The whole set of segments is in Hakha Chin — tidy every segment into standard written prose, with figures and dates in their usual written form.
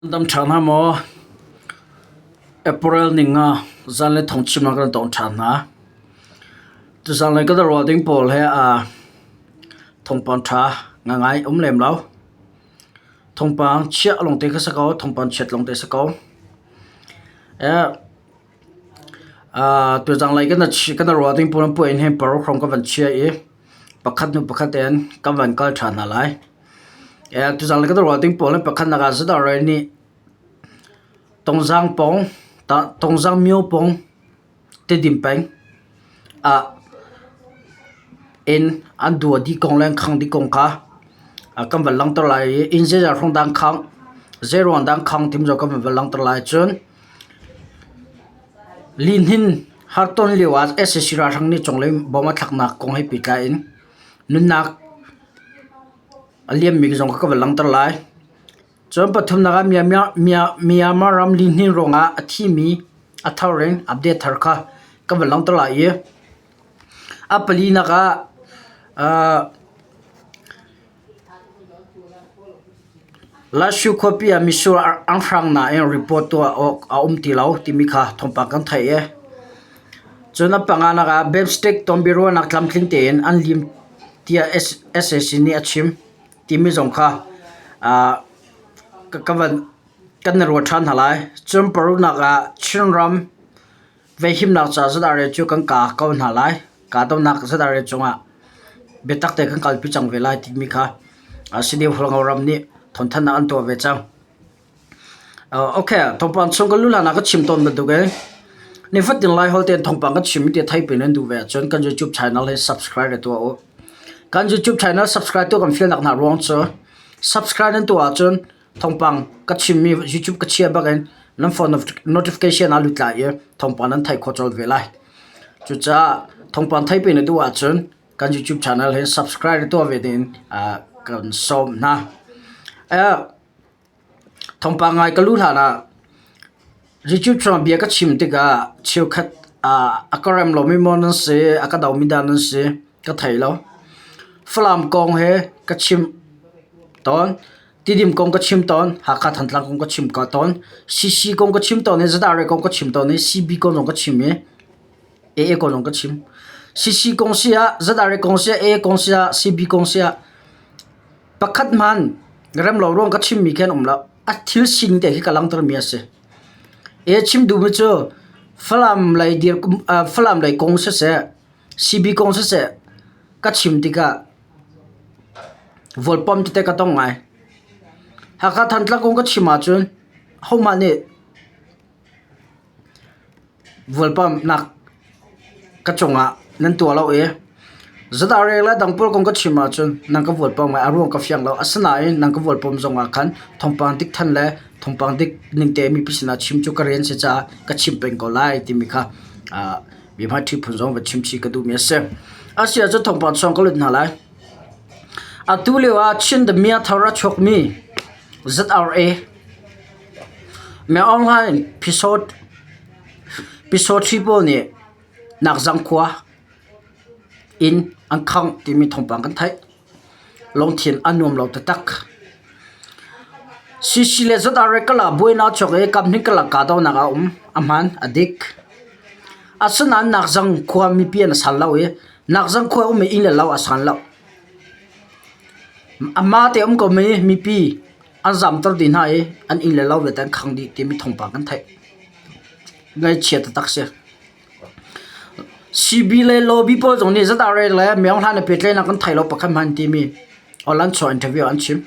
Dam ṭha hna maw? April ning ah zanlei thawngchim ah kan tong ṭhan hna. Tuzanlei kan i ruah ding pawl he aa thawngpang ṭha ngangai um lem lo. Thawngpang chiah lawngte kha si ko, thawngpang chiat lawngte si ko. Tuzanlei kan i ruah ding pawl puai in hin paruk hrawng ka van chia i pakhat hnu pakhat in kan van kal ṭhan hna lai. Tuzaan kan ruah ding pawl pakhatnak ah Zadar nih Tongzang pawng Tongzang myo pawng Tedim peng ah inn an dua dih kong le an khangh dih kong kha kan van langhter lai i inn zeizat hrawng dah an khangh, zeiruang dah an khangh timi zong kan van langhter lai. Cun lihnin harton lio ah sac ralhrang nih cunglei bom a thlaknak kong he pehtlai in nunnak A liammi zong kha ka van langhter lai. Cun pathumnak ah Myanmar ram lihnin ruangah a thimi a thar in update thar kha ka van langhter lai i a palinak ah Lashu khuapi ah mitsur an hrang nain report tuah awk a um ti lo timi kha thawngpang kan theih i cun a panganak ah BIMSTEC tonbiaruahnak tlamtling tein an lim tiah sac nih a chim timi zong kha ka van kan i ruat ṭhan hna lai. Cun paruknak ah Chinram veihimnak ca ZRA cu kan kaa ko hna lai. Kahdohnak ZRA cungah biatak tein kan kalpi cang ve lai timi kha CDF Hualngo ram nih thawngthanhnak an tuah ve cang. Okay, thawngpang chung ka lu hlan ah ka chim tawn bantuk in nifatin Laiholh tein thawngpang ka chim ti thei pin nan duh ve ahcun kan YouTube channel hi subscribe tuah u. Kan YouTube channel subscribe tuah kan fialnak hna ruang cu subscribe nan tuah ahcun thawngpang ka chimmi YouTube ka chia bak in nan phone notification ah lut lai i thawngpang nan theih khawh colh ve lai. Cucaah thawngpang thei pin na duh ahcun kan YouTube channel hi subscribe tuah ve ding kan sawm hna. Thawngpang ngai ka luh hlanah YouTube chungah bia ka chim tikah cheukhat a ka rem lomi maw nan si, a ka domi dah nan si ka thei lo. Falam kong he ka chim tawn, Tidim kong ka chim tawn, Hakha Thantlang kong ka chim tawn, CC kong ka chim tawn i Zadare kong ka chim tawn i CB kong zong ka chim i AA kong zong ka chim. CC kong si ah, Zadare kong si ah, AA kong si ah, CB kong si ah Pakhat hmanh remlo ruang ka chimmi khi an um lo. A thil sining te khi ka langhtermi a si. E chim duhmi cu Falam lei dir Falam lei kong siseh, CB kong siseh ka chim tikah vawlpam tete ka tong ngai. Hakha Thantlang kong ka chim ahcun hohmah nih Vualpamnak ka cungah nan tuah lo i zadarek le dang pawl kong ka chim ahcun nan ka vualpam ngai. A ruang ka fiang lo. Asinain nan ka vualpam zongah khan thawngpang dik than le thawngpang dik ning te mipi sinah chim cu ka rian si caah ka chim peng ko lai timi kha mi hmaiṭhi phun zong va chim chih ka duhmi a si. A si ahcun thawngpang chung ka lut hna lai. Atu lio ah Chin the Mia thar a chuakmi ZRA Myo-Aung Pyisawṭhi pawl nih Nakzang khua inn an khangh timi thawngpang kan theih. Lungthin a nuam lo taktak. CC le ZRA kala buainak a chuak i kaphnih karlak kahdohnak a um. A hmaan, a dik. Asinain Nakzang khua mipi an san lo i Nakzang khua ummi inn le lo a san lo. Amah te um komi mipi an zamter dih hna i an inn le lo vialte an khang dih timi thawngpang kan theih. Ngaihchia taktak si. CB le lobby pawl zong nih ZRA le Myaung Hlan le pehtlaihnak kan thei lo pakhat hmanh timi online chuah interview ah an chim.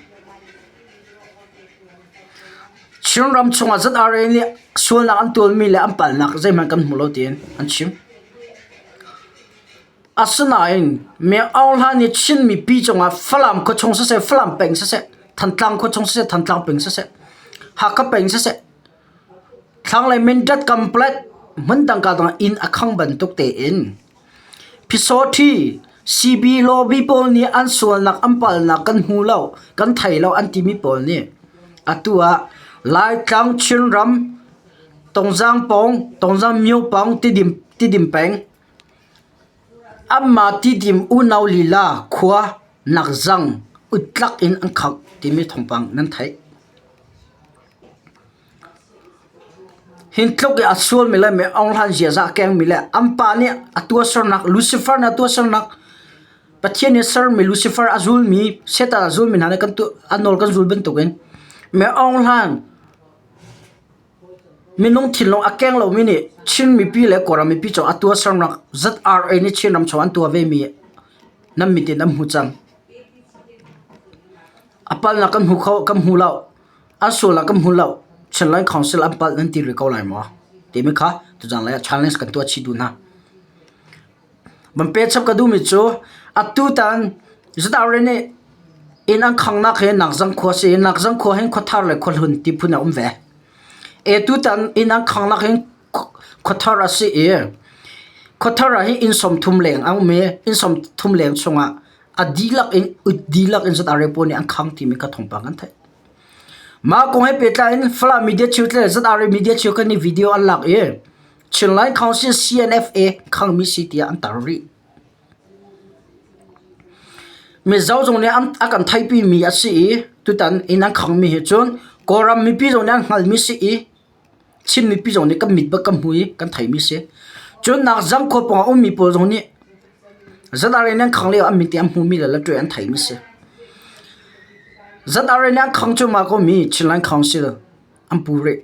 Chinram chungah ZRA nih sualnak an tualmi le an palnak zeihmanh kan hmu lo tiin an chim. Asinain Myo Aung Hla nih Chin mipi cungah Falam khuachung siseh, Falam peng siseh, Thantlang khuachung siseh, Thantlang peng siseh, Hakha peng siseh, thlanglei Mindat Complex hmundang ka dang inn a khang bantuk tein Phisawṭhi CB lobby pawl nih an sualnak an palnak kan hmu lo, kan thei lo an timi pawl nih atu ah Laitlang Chinram Tongzang pawng, Tongzang myo pawng Tidim, Tidim peng Anmah Tidim unau lila khua nakzang utlak in an khangh timi thawngpang nan theih. Hin tluk i a sualmi le mi Aung Hlan ziaza a kengmi le an pa nih a tuahsernak Lucifer nih a tuahsernak Pathian nih sermi Lucifer a zulmi Satan a zulmi hna nih kan tuah a nawl kan zul bantukin mi Aung Hlan minung thinlung a keng lomi nih Chin mipi le Kawlram mipi cung a tuahsernak ZRA nih Chinram chung an tuah vemi nan mit in an hmu cang. A palhnak kan hmu kho kan hmu lo. An sualnak kan hmu lo. Chinland Council an palh nan ti rih ko lai maw? Timi kha tuzaan lei ah challenge kan tuah chih duh hna. Van pe chap ka duhmi cu atutan ZRA nih inn an khanghnak hi Nakzang khua si i Nakzang khua hin khuathar le khuahlun ti phun a um ve. E tutan inn an khanghnak hin khuathar a si i khuathar ah hin inn 30 leng a um i inn 30 leng chungah a dihlak in ut dihlak in ZRA pawl nih an khang timi kha thawngpang kan theih. Mah kong he pehtlai in Falam media cheu le ZRA media cheu kan nih video an lak i Chinland Council CNFA khangmi si tiah an tar rih. Mizo zong nih a kan theihpimi a si i tutan inn an khangmi hi cun Kawlram mipi zong nih an hngalhmi si i Chin mipi zong nih kan mit bak kan hmu i kan theimi si. Cun Nakzang khua pawng ah ummi pawl zong nih ZRA nih an khang lio an mit i an hmumi le latwe an theimi si. ZRA nih an khang cuahmah komi Chinland Council an pu rih.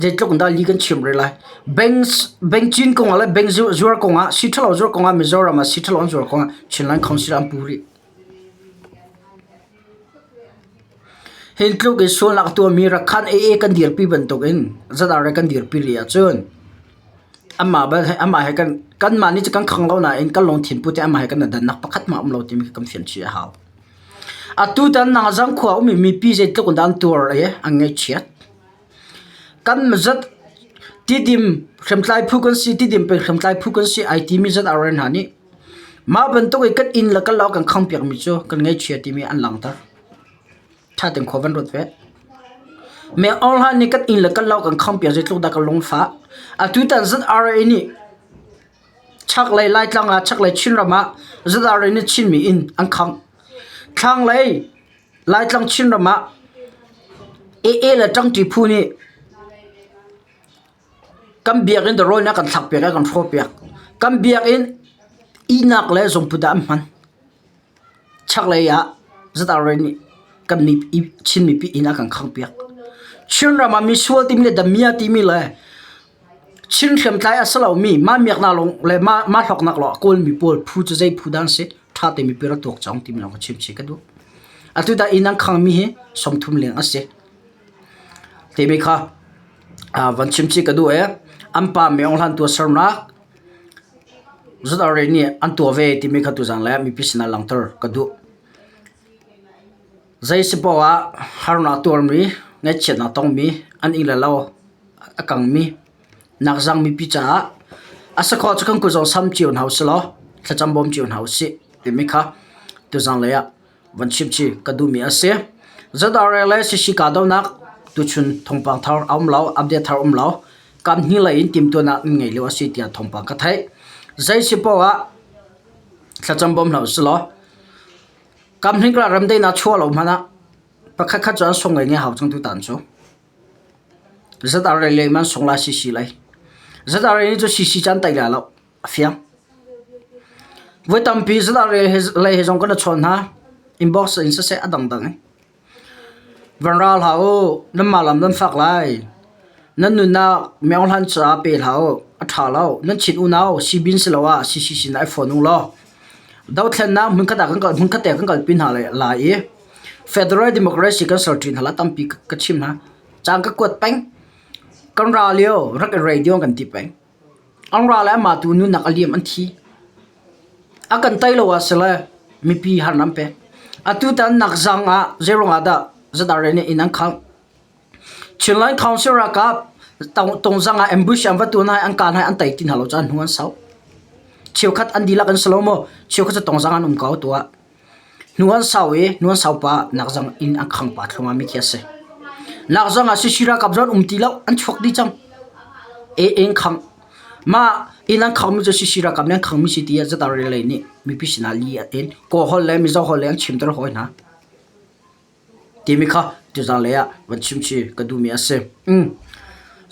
Zeitluk in dah li kan chim rih lai. Bank, bank cin kongah le bank zuar kongah, sii ṭhalo zuar kongah Mizoram ah sii ṭhalo an zuar kongah Chinland Council an pu rih. Hi tluk i sualnak a tuahmi Rakhan AA kan dirpi bantukin ZRA kan dirpi rih ahcun amah bal he amah he kan kanmah nih cu kan khang lo nain kan lungthin put in amah he kan i dannak pakhat hmanh a um lo timi kan fian chih a hau. Atutan Nangzang khua ummi mipi zeitluk in dah an tuar i an ngaihchiat. Kan zat tidim hriamtlai phu kan si, tidim peng hriamtlai phu kan si ai timi ZRA hna nih mah bantuk i kan inn le kan lo kan khangpiakmi cu kan ngaihchia timi an langhter. Ṭha tein khua van ruat ve. Me Aung Hlan nih kan inn le kan lo kan khangpiak zeitluk dah kan lungfah. Atutan ZRA nih Chaklei Laitlang ah chaklei Chinram ah ZRA nih Chinmi inn an khangh. Thlanglei Laitlang Chinram ah AA le ṭangṭi phu nih kan biakinn dawrawl nih a kan thlakpiak i a kan hrawhpiak. Kan biakinn ihnak le zungput ah an hman. Chaklei ah ZRA nih kan Chin mipi inn a kan khanghpiak. Chinram ah misual timi le damia timi le Chin hriamtlai a si lomi mah miaknak lawng le mah mah hlawknak lawng a kawlmi pawl phu cu zei phu dah an si? Ṭha tein mipi rak tuak cang timi lawng ka chim chih ka duh. Atu tah inn an khangmi hi 30 leng a si. Timi kha van chim chih ka duh i an pa Myo Hlan tuahsernak ZRA nih an tuah ve timi kha tuzaan le mipi sinah langhter ka duh. Zei si paoh ah harnak tuarmi, ngaihchiatnak tongmi, an ing le lo a kangmi, nakzang mipi caah a si khawh cu kan kut zong sam cio hna usih law thlacam bawm cio hna usih timi kha tuzaan lei ah van chim chih ka duhmi a si. ZRA le CC kahdohnak tuchun thawngpang thar a um lo, update thar a um lo. Kam hnih lei in timhtuahnak an ngei lio a si tiah thawngpang ka theih. Zei si paoh ah thlacam bawm hna usih law kam hnih karlak remdaihnak chuah lo hmanh ah pakhat khat cu an sung ngai ngai hau cang tutan cu. ZRA lei man sung lai CC lei. ZRA nih cu CC cu an tei lai lo. A fiang. Voi tampi ZRA lei he zong kan i chawn hna. Inbox in siseh a dangdang in. Van ra hlah u, nanmah lam nan fak lai. Nan nunnak Myo Hlan caah pe hlah u, a ṭha lo. Nan chin unau Sibin siloah CC sinah i fon u law. Dothlennak hmunkhat ah kan kal hmunkhat te kan kalpi hna lai i Federal Democracy kan ser ṭi hna la tampi ka chim hna. Caan ka kuat peng. Kan ra lio rak i radio kan ti peng. An ra le amah tu nunnak a liam an thi. A kan tei lo ah sile mipi harnak an pek. Atutan nakzang ah zeiruang ah dah ZRA nih inn an khangh. Chinland Council ralkap tungzang ah ambush an va tuah hna i an kah hna i an tei ti hna lo caah hnu an sau. Cheukhat an dihlak an si lo maw? Cheukhat cu tungzang an um ko tuah. Hnu an sau i hnu an sau pah nakzang inn an khang pah thluahmah mi khi a si. Nakzang ah Sisi ralkap zong an um ti lo, an chuak dih cang. E inn khang. Mah inn an khangmi cu Sisi ralkap nih an khangmi si tiah ZRA lei nih mipi sinah li in Kawl holh le Mizo holh le an chimter hawi hna. timi kha tuzaan lei ah van chimchih ka duhmi a si.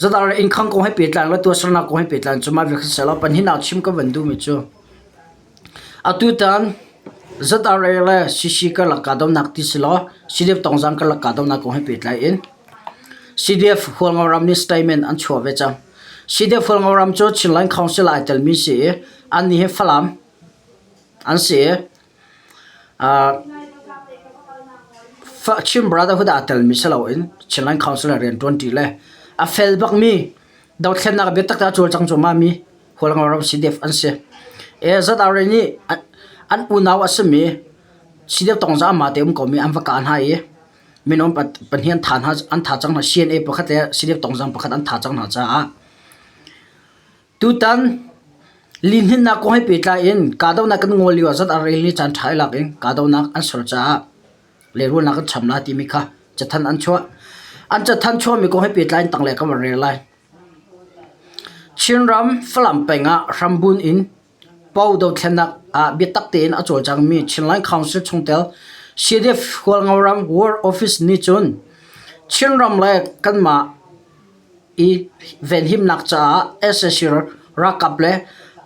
Zadar le innkhang kong he pehtlai le tuahsernak kong he pehtlai cu mah vial kha si lo. Pahnihnak chim ka van duhmi cu atutan ZRA le CC karlak kahdohnak ti si law CDF Tongzang karlak kahdohnak kong he pehtlai in CDF Hualngo ram nih statement an chuah ve cang. CDF Hualngo ram cu Chinland Council ah ai telmi si i annih hi Falam an si i Chin Brotherhood ah aa telmi si loin Chinland Council ah rian ṭuanṭi le a fel bakmi dothlennak biatak te a cawlcang cuahmahmi Hualngo ram CDF an si. ZRA nih an unau a simi CDF tongza amah te um komi an va kah hna i minung pahnih an thah hna an thah cang hna. CNA pakhat le CDF tongzang pakhat an thah cang hna caah Tutan lihninnak kong he pehtlai in kahdohnak kan ngol lio ah zat a rel i caanṭha i lak in kahdohnak an ser caah lehrulnak kan cham lai timi kha cathanh an chuah. An cathanh chuahmi kong he pehtlai in tanglei kan van rel lai. Chinram Falam peng ah hrambunh in Pau dothlennak ah biatak tein a cawlcangmi Chinland Council chungtel CDF Hualngoram War Office nih cun Chinram le kanmah i venhimnak caah sac ralkap le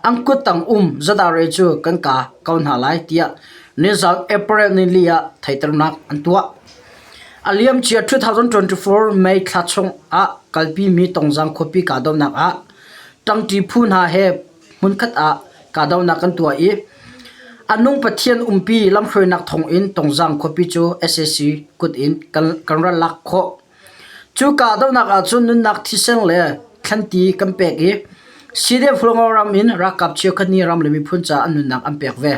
an kuttang um zadare cu kan ka ko hna lai tiah nizaan April nili ah theihternak an tuah. A liamcia 2024 May thla chung ah kalpimi Tongzang khuapi kahdohnak ah ṭangṭi phu hna he hmunkhat ah kahdohnak kan tuah i a nung Pathian umpi lamhruainak thawngin Tongzang khuapi cu sac kut in kan ral lak khawh. Cu kahdohnak ahcun nunnak thisen le thlanti kan pek i CDF ram in ralkap cheukhat nih ram le miphun caah an nunnak an pek ve.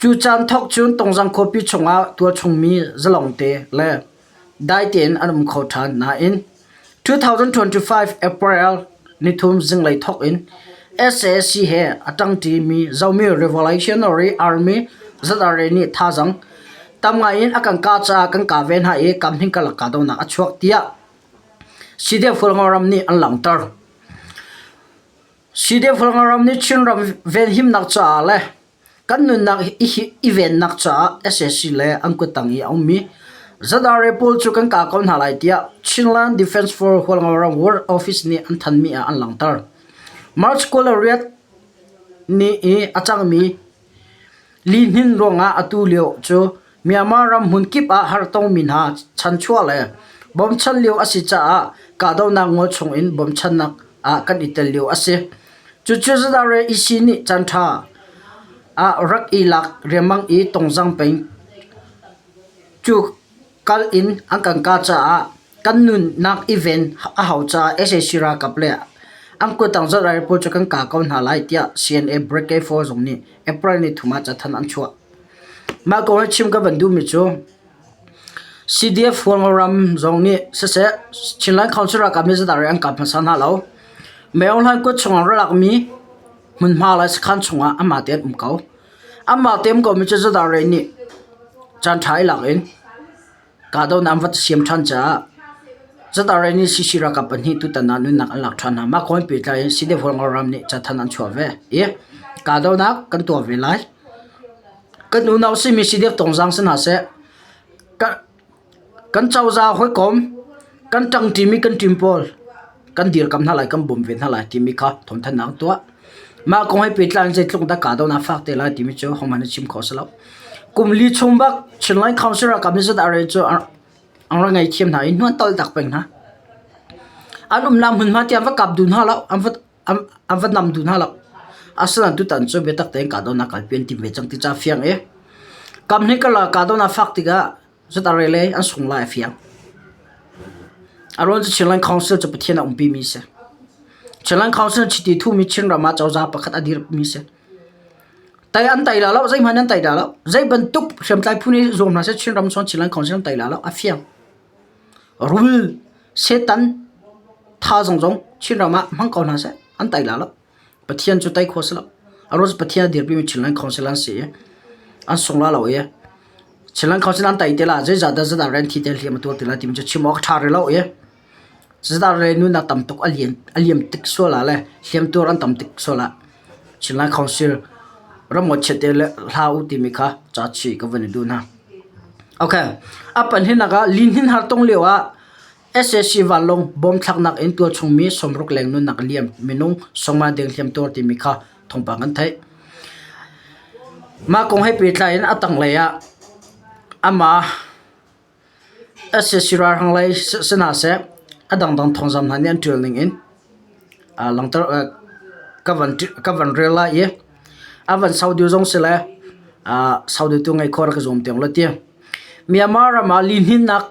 Cu caan thawk cun Tongzang khuapi chungah tualchungmi zalongte le dai tein an um kho ṭhan nain 2025 April nithum zinglei thawk in sac he a ṭangṭimi Zomi Revolutionary Army ZRA nih thazaang tam ngai in a kan kah caah kan kah ve hna i kamhning karlak kahdohnak a chuak tiah CDF Hualngo ram nih an langhter. CDF Hualngo ram nih Chinram venhimnak caah le Kan nunnak i vennak caah sac le an kuttang i a ummi ZRA pawl cu kan kah ko hna lai tiah Chinland Defence Force Hualngoram World Office nih an thanhmi ah an langhter. March 28 ni i a cangmi lihnin ruangah atu lio cu Myanmar ram hmunkip ah hartongmi hna chanchuah le bawmchan lio a si caah kahdohnak ngol chungin bawmchannak ah kan i tel lio a si. Cucu ZRA EC nih caanṭha ah rak i lak riangmang i Tongzang peng cu kal in an kan kah caah kan nunnak i ven a hau caah sac ralkap le an kuttang ZRA pawl cu kan kah ko hna lai tiah CNA Brigade 4 zong nih April ni thum ah cathanh an chuah. Mah kong hi chim ka van duhmi cu CDF Hualngoram zong nih siseh Chinland Council ralkap nih zeidah an kap hmasa hna lo. Maung Hlaing kut chungah ralakmi hmunhma le sakhan chungah anmah tein um ko. Anmah te um komi cu zeidah nih caanṭha i lak in Kahdohnak an va siam ṭhan caah ZRA nih CC ralkap pahnih tutan ah nunnak an lak ṭhan hna. Mah kong he pehtlai in CDF Hualngoram nih cathanh an chuah ve i kahdohnak kan tuah ve lai. Kan unau simi CDF Tongzang si hna seh, kan cozah hawikom, kan ṭangṭimi kan ṭim pawl kan dirkamh hna lai, kan bawmh ve hna lai timi kha thawngthanhnak an tuah. Mah kong he pehtlai in zeitluk dah kahdohnak fak te lai timi cu hohmanh nih chim khawh a si lo. Kum li chung bak Chinland Council ralkap nih ZRA cu an rak ngei thiam hna i hnuan tal tak peng hna. An umnak hmunhma tiang va kap duh hna lo, an va an va nam duh hna lo. Asinain tutan cu biatak tein kahdohnak kalpi an tim ve cang ti ca fiang i kam hnih karlak kahdohnak fak tikah ZRA le an sung lai a fiang. A ruang cu Chinland Council cu Pathian a umpi mi si. Chinland Council chiti thumi Chinram ah cozah pakhat a dirmi si. Tai an tai la lo, zeihmanh an tai la lo. Zei bantuk hriamtlai phu nih zuam hna seh Chinram chung Chinland Council an tai la lo, a fiang. Rul, Satan, tha zong zong Chinram ah hmang ko hna seh, an tai la lo. Pathian cu tei khawh a si lo. A ruang cu Pathian a dirpimi Chinland Council an si i an sung la lo i Chinland Council an tei te la zeizah dah zedah rian thi te hliam a tuar ti lai timi cu chim awk a ṭha rih lo i zedah le nunnak tam tuk a lian a liam tik sual ah le hliamtuar an tam tik sual ah Chinland Council ramngawt chiat te le hlah u timi kha ca chih ka van i duh hna. Okay. A pahnihnak ah lihnin har tong lio ah sac vanlawng bom thlaknak in tualchung mi 60 leng nunnak a liam. Minung sawmnga deng hliamtuar timi kha thawngpang an theih. Mah kong he pehtlai in a tanglei ah amah sac ralhrang lei si hna seh a dangdang thawngzam hna nih an ṭial ning in langhter ka van ka van rel lai i a van sau deuh zong si le sau deuh tu ngeih khawh rak i zuam tiang law ti. Myanmar ram ah lihninnak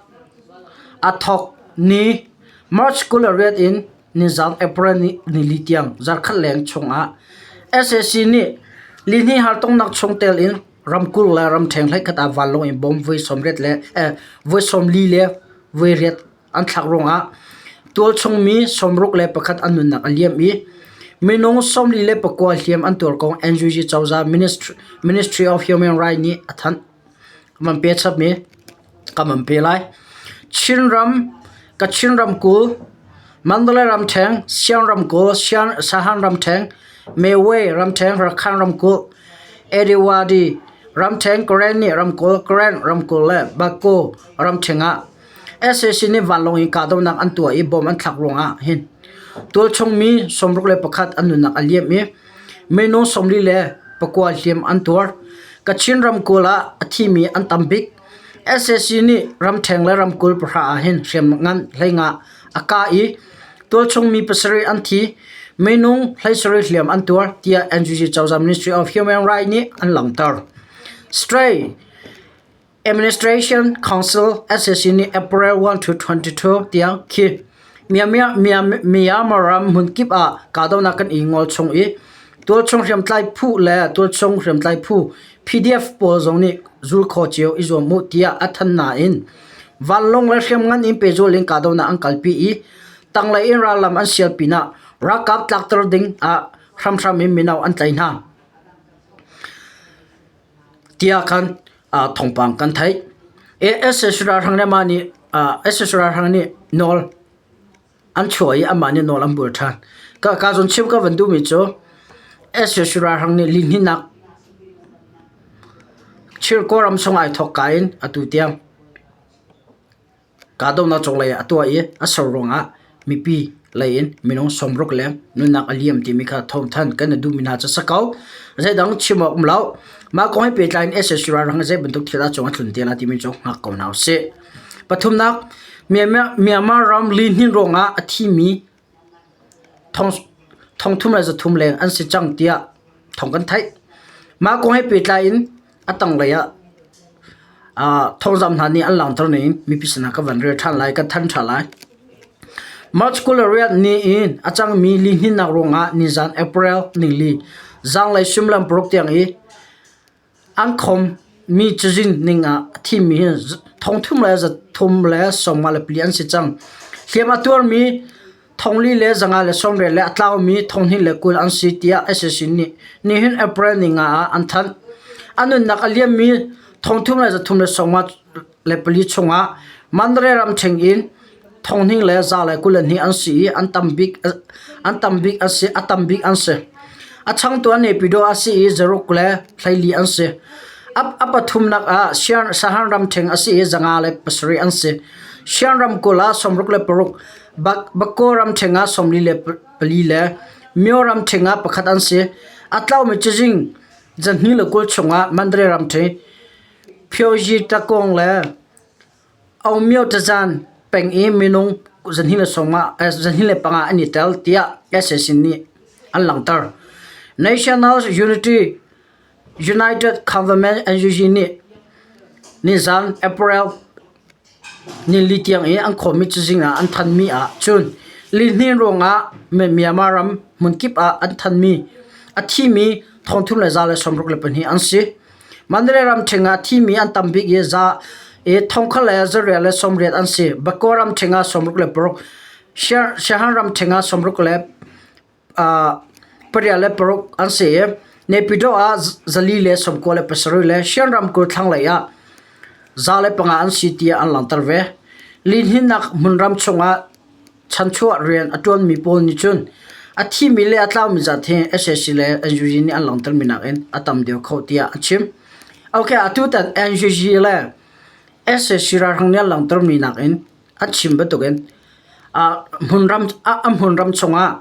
a thawk ni March 28 in nizaan April nili tiang zarkhat leng chung ah sac nih lihnih hartongnak chungtel in ramkulh le ramṭheng hleikhat ah vanlawng in bomb voi 80 le voi 40 le voi riat an thlak ruangah tualchung mi 61 an nunnak a liam i minung 44 hliam an tuar kong NUG cozah Ministry of Human Rights nih a thanh. Man pe chapmi ka man pe lai. Chinram Kachin ramkulh, Mandalay ramṭheng, Siang ramkulh, Shan ramṭheng, Mewe ramṭheng, Rakhine ramkulh, Irrawaddy ramṭheng, Karenni ramkulh, Karen ramkulh le Bago ramṭheng ah sac nih vanlawng in kahdohnak an tuah i bomb an thlak ruangah hin tualchung mi 61 an nunnak a liam i minung 49 hliam an tuar. Kachin ramkulh ah a thimi an tam bik. Sac nih ramṭheng le ramkulh pahra ah hin hriamngan 15 a kah i tualchung mi pasarih an thi, minung 17 hliam an tuar tiah NUG cozah Ministry of Human Rights nih an langhter. Strait Administration Council sac nih April 1 to 22 tiang khi Myanmar ram hmunkip ah kahdohnak kan i ngol chung i tualchung hriamtlai phu le tualchung hriamtlai phu PDF pawl zong nih zul kho cio i zuam u tiah a thanh nain vanlawng le hriamngan in pehzul in kahdohnak an kalpi i tanglei in rallam an sial pinah ralkap tlakter ding ah hramhram in mino an tlaih hna tiah khan thawngpang kan theih. SS ralhrang le mah nih SS ralhrang nih nawl an chuah i amah nih nawl an bul ṭhan. Ka ka zawn chim ka van duhmi cu sac ralhrang nih lihninnak Chin Kawlram chung ai thawk ka in atu tiang kahdohnak cunglei ah a tuah i a ser ruangah mipi lei in minung 60 leng nunnak a liam timi kha thawngthan kan i duhmi hna cu si ko. Zeidang chim awk um lo. Mah kong he pehtlai in sac ralhrang zei bantuk thil dah cung a tlun te lai timi cu hngak ko hna usih. Pathumnak, Myanmar ram lihnin ruangah a thimi thong thum le 300 leng an si cang tiah thawng kan theih. Mah kong he pehtlai in a tanglei ah thawngzamh hna nih an langhter ning mipi sinah ka van rel ṭhan lai, ka thanh ṭhan lai. March 28 ni in a cangmi lihninnak ruangah nizan April nili zanglei suimilam paruk tiang i An khommi cazin ning ah a thimi hi thong thum le 300 le 54 an si cang. Hliam a tuarmi thongli le 500 le 80 le a tlaumi thonghnih le 20 an si tiah sac nih nihin April ni nga ah an thanh. A nunnak a liammi thong thum le 300 le 54 chungah Mandalay ramṭhing in thonghning le 122 an si i an tam bik an tam bik an si a tam bik an si. A changtu an Naypyidaw a si i zaruk le 14 an si. A, a pathumnak ah Sahan ramṭhing a si i 507 an si. Shan ramkulh ah 66, Bako ramṭhing ah 44 le Myo ramṭhing ah pakhat an si. A tlaumi cazin zahnih le 20 chungah Mandalay ramṭhing Phyozi Takong le Aumyo Tazan peng i minung 225 an i tel tiah sac nih an langhter. National Unity United Government NUG nih nizan April nili tiang i an khawmmi cazin ah an thanmi ah cun lihnin ruangah Myanmar ram hmunkip ah an thanmi a thimi 3,162 an si. Mandalay ramṭhing ah thimi an tam bik i za i thongkhat le zariat le 80 an si. Bago ramṭhing ah 66, Shan ramṭhing ah 66 an si i Naypyidaw ah 497 le Shan ramkulh thlanglei ah 105 an si tiah an langhter ve. Lihninnak hmunram chungah Chanchuah rian a ṭuanmi pawl nih cun a thimi le a tlaumi zat hi sac le NUG nih an langhtermi nakin a tam deuh kho tiah a chim. Okay, atutan NUG le Sac ralhrang nih an langhtermi nakin an chim bantukin hmunram a hmunram chungah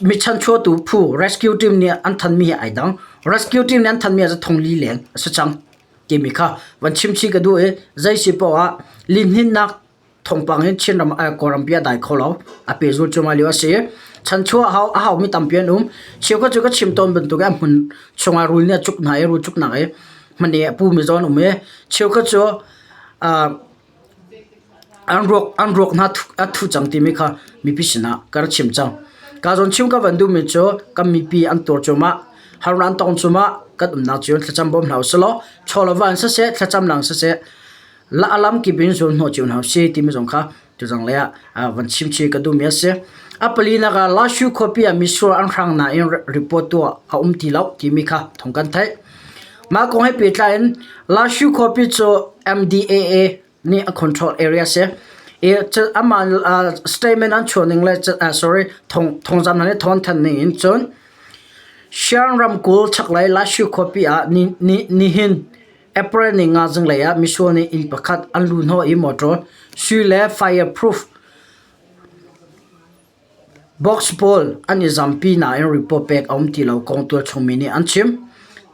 mi chanchuahtu phu rescue team nih an thanmi he ai dang. Rescue team nih an thanmi ah thongli leng a si cang timi kha van chim chih ka duh i zei si paoh ah lihninnak thawngpang in Chinram Kawlram pi a dai kho lo. A pehzul cuahmah lio a si. Chanchuah hau a haumi tampi an um. Cheukhat cu ka chim tawn bantuk in a hmun chungah rul nih a cuk hna i rul cuknak i hmane a pumi zawn an um i cheukhat cu an ruak an ruak hna a thu cang timi kha mipi sinah ka rak chim cang. Ka zawn chim ka van duhmi cu kan mipi an tuar cuahmah. Harnak an tong cuahmah. Kan umnak cio in thlacam bawm hna usih law chaw le va in siseh thlacam lang siseh a lamkip in zul hnawh cio hna usih timi zong kha tuzang lei ah van chim chih ka duhmi a si. A palinak ah Lashu khuapi ah misual an hrang nain report tuah a um ti lo timi kha thawng kan theih. Mah kong he pehtlai in Lashu khuapi cu MDAA nih a control area si. I amah statement an chuah ning le sorry thawngzam hna nih thawng an thanh ning in cun Shan ramkulh chaklei Lashu khuapi ah nihin April ni nga zinglei ah misual nih inn pakhat an luhhnawh i motor sui le fireproof box pawl an i zampi nain report pek a um ti lo kong tualchung mi nih an chim.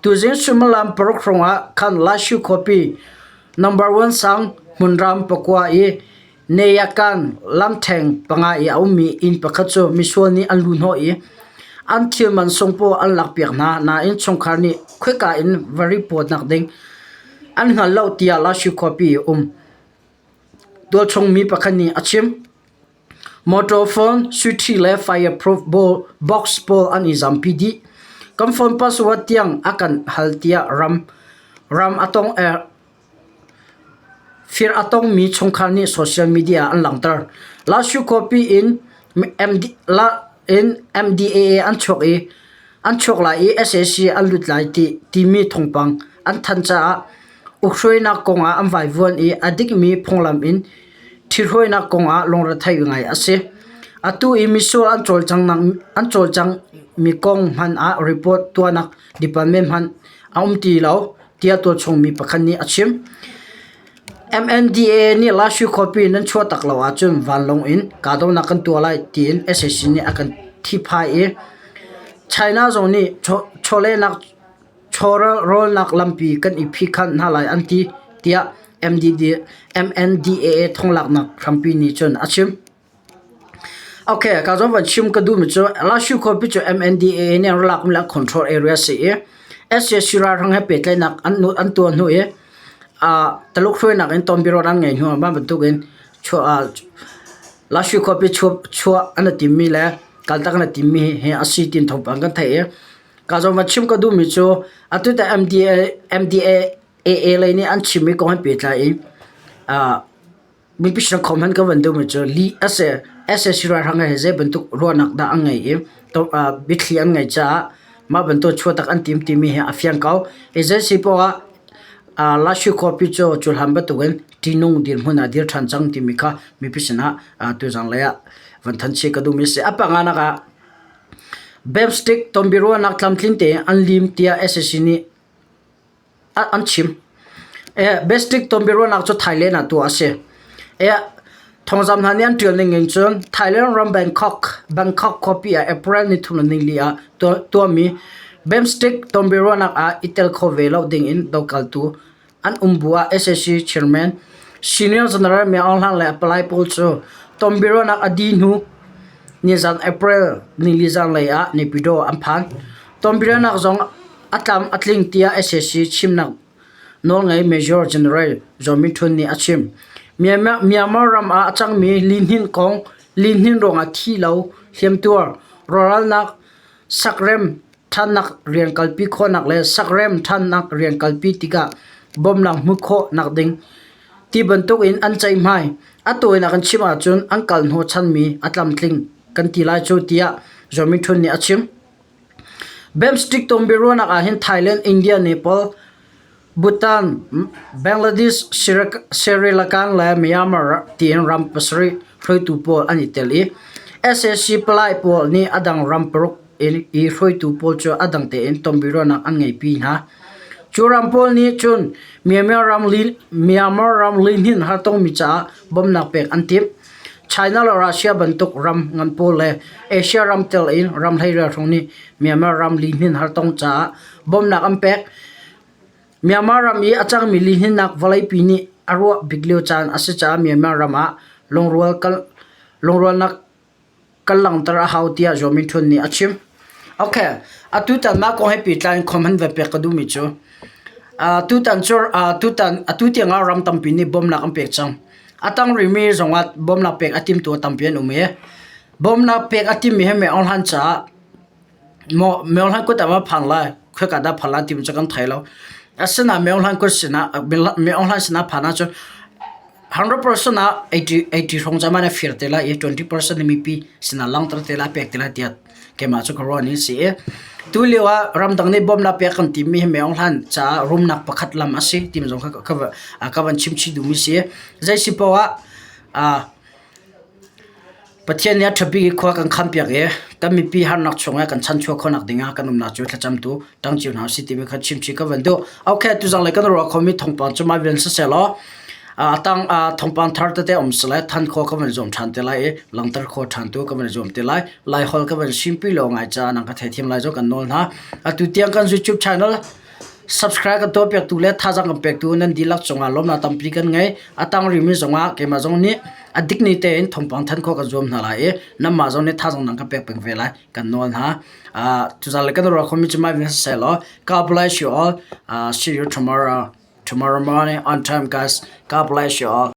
Tuzing suimilam paruk hrawng ah khan Lashu khuapi number 1 sang hmunram pakua i Neyakan lamṭheng panga i a ummi inn pakhat cu misual nih an luhhnawh i an thil man sung pawl an lakpiak hna nain chungkhar nih khoika in va report-nak ding an hngal lo tiah Lashu khuapi i um tualchung mi pakhat nih a chim. Motor phone, suiṭhi le fireproof box pawl an i zampi dih. Kan phone password tiang a kan hal tiah ram ram a tong Fir a tongmi chungkhar nih social media ah an langhter. Lashu khuapi in MDAA an chuak i an chuak lai i sac an lut lai timi thawngpang an thanh caah ukhruainak kongah an vaivuan i a dikmi phunglam in ṭhithruainak kongah lungrethei ngai a si. Atu i misual an cawlcanghmi kong hmanh ah report tuahnak department hmanh a um ti lo. tiah tualchungmi pakhat nih a chim. MNDAA nih Lashu khuapi nan chuah tak lo ahcun vanlawng in kahdohnak kan tuah lai tiin sac nih a kan thihphai i China zong nih chawlehnak chawlrawlnak lampi kan i phihkhanh hna lai an ti tiah MNDAA thonglaknak hrampi nih cun a chim. Okay, ka zong van chim ka duhmi cu Lashu khuapi cu MNDAA nih an rak lakmi le control area si i sac ralhrang he pehtlaihnak an an tuah hnu i uh, Taluk hruainak in tonbiaruah an ngei hnu ah mah bantuk in chuah uh, Lashu khuapi chuah chuah an i timmi le kaltak an i timmi hi a si tin thawngpang kan theih i ka zong van chim ka duhmi cu atu te MDA MDA AA lei nih an chimmi kong he pehtlai in uh, Mipi hrawng hmanh ka van duhmi cu lih a si. Sac ralhrang he zei bantuk ruahnak dah an ngeih i biathli an ngeih caah mah bantuk chuahtak an tim timi hi a fiang ko. Agency poah ah Lashu khuapi cu cuhlan bantukin ṭihnung dirhmun ah dir ṭhan cang timi kha mipi sinah tuzang lei ah van thanh chih ka duhmi a si. A panganak ah Bamstick tonbiaruahnak tlamtling tein an lim tiah sac nih an chim. Bestik tonbiaruahnak cu Thailand ah tuah a si. Thawngzam hna nih an ṭial ning in cun Thailand ram Bangkok, Bangkok khuapi ah April ni thum le nili ah tuahmi BIMSTEC tonbiaruahnak ah i tel kho ve lo ding in dokaltu an um bu ah sac chairman Senior General Min Aung Hlaing le a palai pawl cu tonbiaruahnak a dih hnu nizan April nili zanlei ah Naypyidaw an phan. Tonbiaruahnak zong A tlam a tling tiah sac chimnak nawlngei Major General Zaw Min Htun nih a chim. Myanmar ram ah a cangmi lihnin kong lihnin ruangah thi lo, hliamtuar, rawhralnak, sakrem ṭhannak rian kalpi khawhnak le sakrem ṭhannak rian kalpi tikah bawmhnak hmuh khawh nakding ti bantuk in an ceihmai. A tawinak in chim ahcun an kal hnawhchanmi a tlamtling kan ti lai cu tiah Zaw Min Htun nih a chim. BIMSTEC tonbiaruahnak ah hin Thailand, India, Nepal, Bhutan, Bangladesh, Sri Lanka le Myanmar tiin ram pasarih hruaitu pawl an i tel i sac palai pawl nih a dang ram paruk i hruaitu pawl cu a dang tein tonbiaruahnak an ngeihpi hna. Cu ram pawl nih cun Myanmar ram lihnin hartongmi caah bawmhnak pek an timh. China le Russia bantuk ram ngan pawl le Asia ram tel in ram hleirial hrawng nih Myanmar ram lihnin hartong caah bawmhnak an pek. Myanmar ram i a cangmi lihninnak vawleipi nih a ruah bik lio caan a si caah Myanmar ram ah lungrualnak kan langhter a hau tiah Zaw Min Htun nih a chim. Okay, atutan mah kong he pehtlai in comment va pek ka duhmi cu tutan cu tutan atu tiang ah ram tampi nih bawmhnak an pek cang. A tang rihmi zongah bawmhnak pek a timtu tampi an um i bawmhnak pek a timmi he Mei Aung Hlaing caah maw Mei Aung Hlaing kut ah ma phan lai khoika dah phan lai timi cu kan thei lo. Asinain Mei Aung Hlaing kut sinah Mei Aung Hlaing sinah phan ahcun 100% ah 80 hrawng cu amah nih a fir te lai i 20% nih mipi sinah langhter te lai pek te lai tiah keimah cu ka ruah ning a si i tulio ah ramdang nih bawmhnak pek kan timmi hi Mei Aung Hlaing caah rumnak pakhat lam a si timi zong kha ka van chim chih duhmi si. Zei si paoh ah Pathian nih a ṭha bik i khua kan khampiak i kan mipi harnak chungah kan chanchuah khawhnak dingah kan umnak cu thlacamtu ṭang cio hna usih timi kha chimchih ka van duh. Okay, tuzang lei kan ruah khomi thawngpang cu mah vial siseh law a tang thawngpang thar tete um sile than kho ka van zuam ṭhan te lai i langhter kho ṭhan tu ka van zuam te lai. Laiholh ka van simpi lo ngai ca nang ka theithiam lai zong kan nawl hna. Atu tiang kan YouTube channel Subscribe kan tuahpiaktu le thazaang kan pektu nan dihlak cungah lawmnak tampi kan ngei. A tang rihmi zongah keimah zong nih a dik ni tein thawngpang thanh khawh kan zuam hna lai i nanmah zong nih thazaang nan kan pek peng ve lai kan nawl hna. Uh, tuzaan le kan ruah khomi cu mai vin siseh law God bless you all. Uh, see you tomorrow. Tomorrow morning on time guys. God bless you all.